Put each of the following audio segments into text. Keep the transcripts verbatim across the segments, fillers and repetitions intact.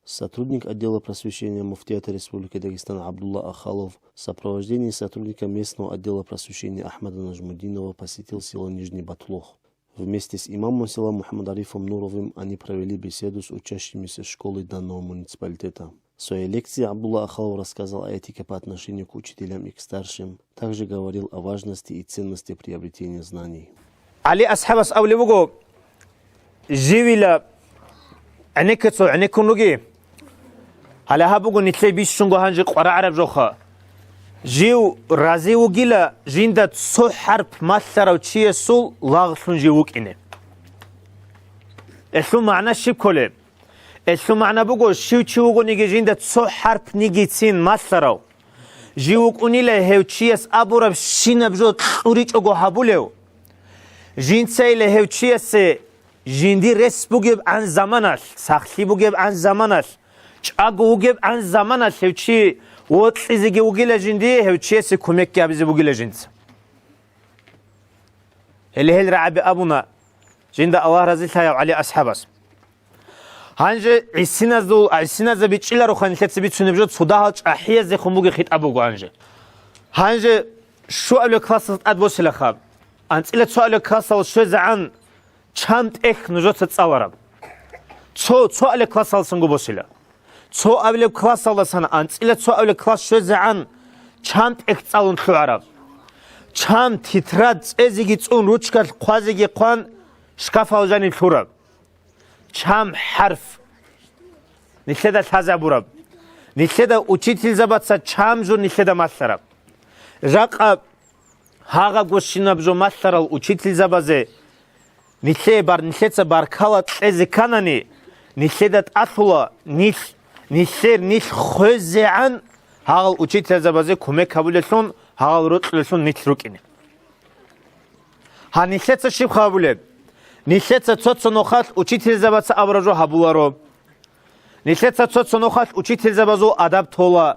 Сотрудник отдела просвещения Муфтията Республики Дагестан Абдулла Ахалов в сопровождении сотрудника местного отдела просвещения Ахмада Нажмудинова посетил село Нижний Батлох. Вместе с имамом села Мухаммад-Арифом Нуровым они провели беседу с учащимися школы данного муниципалитета. В своей лекции Абдулла Ахалов рассказал о этике по отношению к учителям и к старшим, также говорил о важности и ценности приобретения знаний. ГӀали асхӀабас абулеб буго, живила гӀенеккецо гӀенеккун руги. Гьале гьаб буго нилъее бищунго гьанже къварагӀараб жоха. Жив рази вугила жинда цо хӀарп малъарав чиясул лагълъун жив вукӀине. Гьелъул магӀна щиб кколеб? Гьелъул магӀна буго, щив чи вугониги жинда цо хӀарпнигицин малъарав. Жив вукӀунила гьев чияс абурабщинаб жо кьуричӀого гьабулев. Жинцайила гьев чиясе жиндир рес бугебгӀан заманалъ, сахлъи бугебгӀан заманалъ, чӀаго вугебгӀан заманалъ гьев чи вокьизеги вугила жиндие, гьев чиясе кумекги гьабизе бугила жинца. Гьеле гьел рагӀаби абуна жинда Аллагь разилъаяв ГӀали асхӀабас. Гьанже гӀисиназул, гӀисиназда бичӀчӀилароха нилъеца бицунеб жо, цо дагьал чӀахӀияздехун бугеб хитӀаб буго гьанже. Гьанже щуабилеб классалъ тӀад босилаха. АнцӀила цоабилеб классалъ щвезегӀан чан тӀехь нужеца цӀалараб. Цо, цоабилеб классалъанго босила. Цоабилеб классалдасан анцӀила цоабилеб класс щвезегӀан чан тӀехь цӀалун лъугӀараб. Чан тетрадь цӀезеги цӀун, ручкалъ хъвазеги хъван, шкафалда жаниб лъураб. Чан хӀарп нилъеда лъазабураб. Нилъеда учительзабаца чан жо нилъеда малъараб. Жакъа гьагъабгощинаб жо малъарал учительзабазе нилъее бар-, нилъеца баркала кьезе кканани, нилъеда тӀалъула нилъ, нилъер нилъ хвезегӀан гьагъал учительзабазе кумек гьабулелъун, гьагъал рокьулелъун нилъ рукӀине. Гьа, нилъеца щиб гьабулеб? Нилъеца цо-цо нухалъ учительзабаца абураб жо гьабуларо. Нилъеца цо-цо нухалъ учительзабазул адаб тола.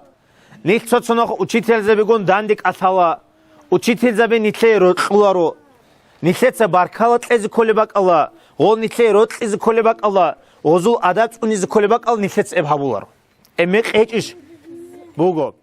Нилъ цо-цо нухалъ учительзабигун данде кӀалъала. Учительзаби нилъее рокьуларо. Нилъеца баркала кьезе кколеб бакӀалда, гъол нилъее рокьизе кколеб бакӀалда, гъозул адаб цӀунизе кколеб бакӀалда нилъеца эб гьабуларо. Эб мекъи гьечӀищ? Буго.